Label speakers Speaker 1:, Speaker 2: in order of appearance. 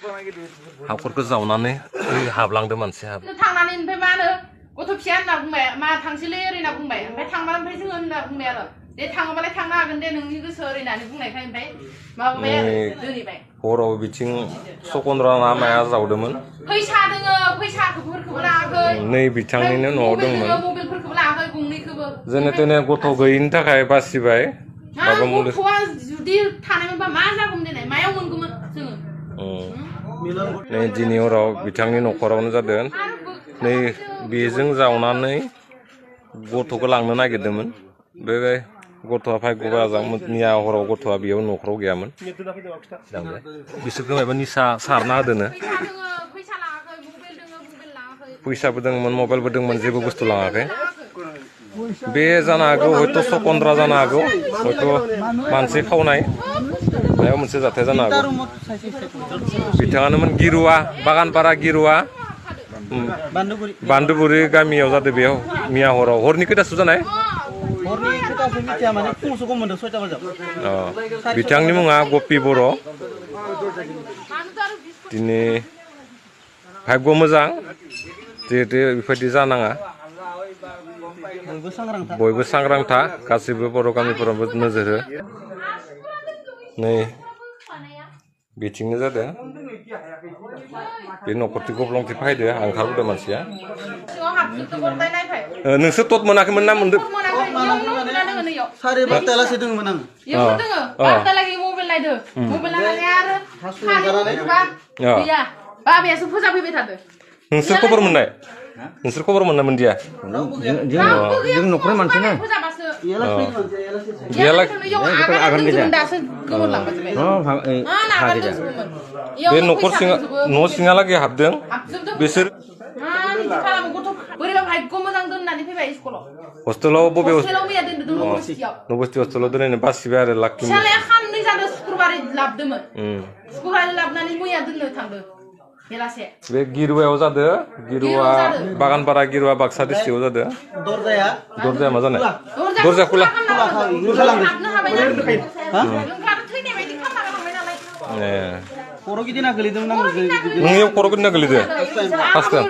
Speaker 1: हाखरखौ जावनानै हाबलांदों मानसिया
Speaker 2: थांनानै ओमफ्राय मा होनो गथ' फिसाया होनना बुंबाय मा थांसैलै ओरै होनना बुंबाय ओमफ्राय थांबा ओमफ्राय जोङो होनना बुंबाय आरो दे थाङोबालाय थांनो हागोन दे नोंनि गोसो ओरै होननानै बुंनायखाय ओमफ्राय माबाबाय आरो दोनहैबाय
Speaker 1: हराव बिथिं सकन्द्रा ना माया जावदोंमोन
Speaker 2: फैसा दोङो फैसाफोरखौबो लाङाखै
Speaker 1: नै बिथांनिनो न'आव दंमोन
Speaker 2: मबाइलफोरखौबो लाङाखै गंनैखौबो
Speaker 1: जेने तेने गथ' गैयिनि थाखाय बासिबाय माबा मुलि
Speaker 2: गथ'आ जुदि थानायमोनबा मा जागौमोन देनाय मायाव मोनगौमोन जोङो
Speaker 1: नै दिनै हराव बिथांनि न'खरावनो जादों नै बेजों जावनानै गथ'खौ लांनो नागिरदोंमोन बे गथ'आ भाग्य मोजां मैया हराव गथ'आ बेयाव न'खराव गैयामोन बिसोरखौ माबा निसा सारना होदोनो फैसाबो दंमोन मबाइलबो दंमोन जेबो बुस्थु लाङाखै बे जानो हागौ हयथ' सकन्द्रा जानो हागौ हयथ' मानसि खावनाय माबा मोनसे जाथाय जानो हागौ बिथाङानोमोन गिरुवा बागानपारा गिरुवा बान्दुबुरि गामियाव जादों बेयाव मैया हराव हरनि खैथासो जानाय बिथांनि मुङा गपि बर' दिनै भाग्य मोजां जिहेतु बेबायदि जानाङा बयबो सांग्रांथा गासैबो बर' गामिफोरावबो नोजोर हो नै बिथिंनो जादों बे न'खरथि गब्लंथि फायदो ओंखारबोदों मानसिया नोंसोर तत मोनाखैमोन ना मोनदों नोंसोर खबर मोननाय नोंसोर खबर मोननाय मोनदिया
Speaker 3: जों न'खरनि मानसि ना
Speaker 1: बे न'खर न' सिङालागै हाबदों बिसोर हस्टेलाव बबे नबस्थि हस्टेलाव दोनैनो बासिबाय आरो लाखि बे गिरुवायाव जादों गिरुवा बागानपारा गिरुवा बाक्सा डिस्ट्रिक्टआव जादों दरजाया मा जानाय दरजा खुला
Speaker 3: खर' गिदिंना गोलैदोंमोन आं
Speaker 1: नोंनियाव खर' गिदिंना गोलैदों फार्स्ट टाइम